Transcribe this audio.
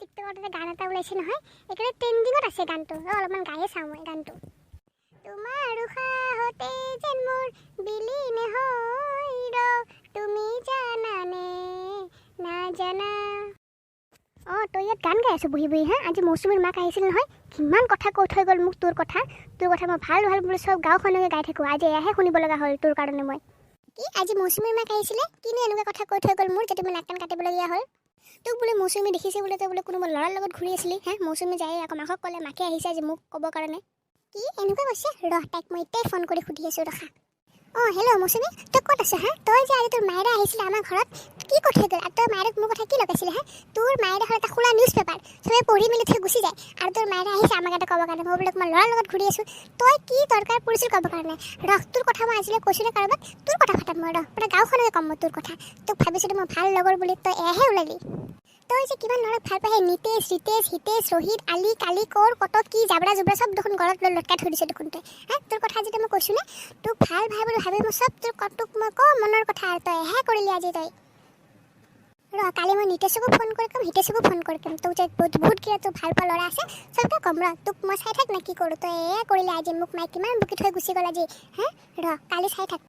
টিকটকত এটা গান এটা ওলাইছে নহয়, একেবাৰে ট্ৰেণ্ডিঙত আছে গানটো। ৰ, অলপমান গায়ে চাওঁ মই গানটো। তোমাৰ উশাহতে যেন মোৰ বিলীন হৈ ৰওঁ, তুমি জানানে নাজানা। অঁ, তই ইয়াত গান গাই আছ বহি বহি? হা, আজি মৌচুমীৰ মাক আহিছিল নহয়, কিমান কথা কৈ থৈ গ'ল মোক তোৰ কথা। তোৰ কথা মই ভাল ভাল বুলি চব গাঁওখনকে গাই থাকোঁ, আজি এয়াহে শুনিব লগা হ'ল তোৰ কাৰণে মই। কি, আজি মৌচুমীৰ মাক আহিছিলে? কিনো এনেকুৱা কথা কৈ থৈ গ'ল মোৰ যাতে মই নাক কাণ কাটিবলগীয়া হ'ল? তোক বোলে মৌচুমী দেখিছে বোলে, তই বোলে কোনোবা ল'ৰাৰ লগত ঘূৰি আছিলি। হা, মৌচুমী যায় আকৌ মাকক ক'লে, মাকে আহিছে আজি মোক ক'বৰ কাৰণে। কি, এনেকুৱা কৈছে? ৰহ, তাইক মই এতিয়াই ফোন কৰি সুধি আছোঁ, ৰখা। অঁ, হেল্ল' মৌচুমী, তই ক'ত আছ? হা, তই যে আজি তোৰ মায়েৰে আহিছিলে আমাৰ ঘৰত, কি কৈ থৈ গ'ল? আৰু তই মায়েৰক মোৰ কথা কি লগাইছিলে? হা, তোৰ মায়েৰে হ'ল এটা খোলা নিউজ পেপাৰ, চবে পঢ়ি মেলি থৈ গুচি যায়। আৰু তোৰ মায়েৰে আহিছে আমাক এটা ক'বৰ কাৰণে, মই বোলে মই ল'ৰাৰ লগত ঘূৰি আছোঁ। তই কি দৰকাৰ পৰিছিল ক'বৰ কাৰণে? ৰহ, তোৰ কথা মই আজিলৈ কৈছোঁ নে কাৰোবাক? তোৰ কথা ফাটাম মই, ৰহ। পুৰা গাঁওখনকে ক'ম মই তোৰ কথা। তোক ভাবিছিলোঁ মই ভাল লগৰ বুলি, তই এয়াহে ওলালি। তই যে কিমান ল'ৰাক ভাল পায়, সেই নিতেশ, ৰিতেশ, হিতেশ, ৰোহিত, আলি, কালি, কৰ কত কি জাবৰা জুবৰা চব দেখোন গলত লৈ লটকাই থৈ দিছে দেখোন তই। হা, তোৰ কথা যেতিয়া মই কৈছোঁনে? তোক ভাল ভাই বুলি ভাবি মই চব তোৰ তোক মই কওঁ মনৰ কথা, আৰু তই এহে কৰিলি আজি তই। ৰ, কালি মই নিতেশকো ফোন কৰি ক'ম, হিতেশকো ফোন কৰি ক'ম, তোক যে বহুত বহুত কিবা তোৰ ভাল পোৱা ল'ৰা আছে, চবকে ক'ম। ৰ, তোক মই চাই থাক না কি কৰোঁ। তই এয়া কৰিলি আজি, মোক মায়ে কিমান বকি থৈ গুচি গ'ল আজি। হা, ৰ, কালি চাই থাক।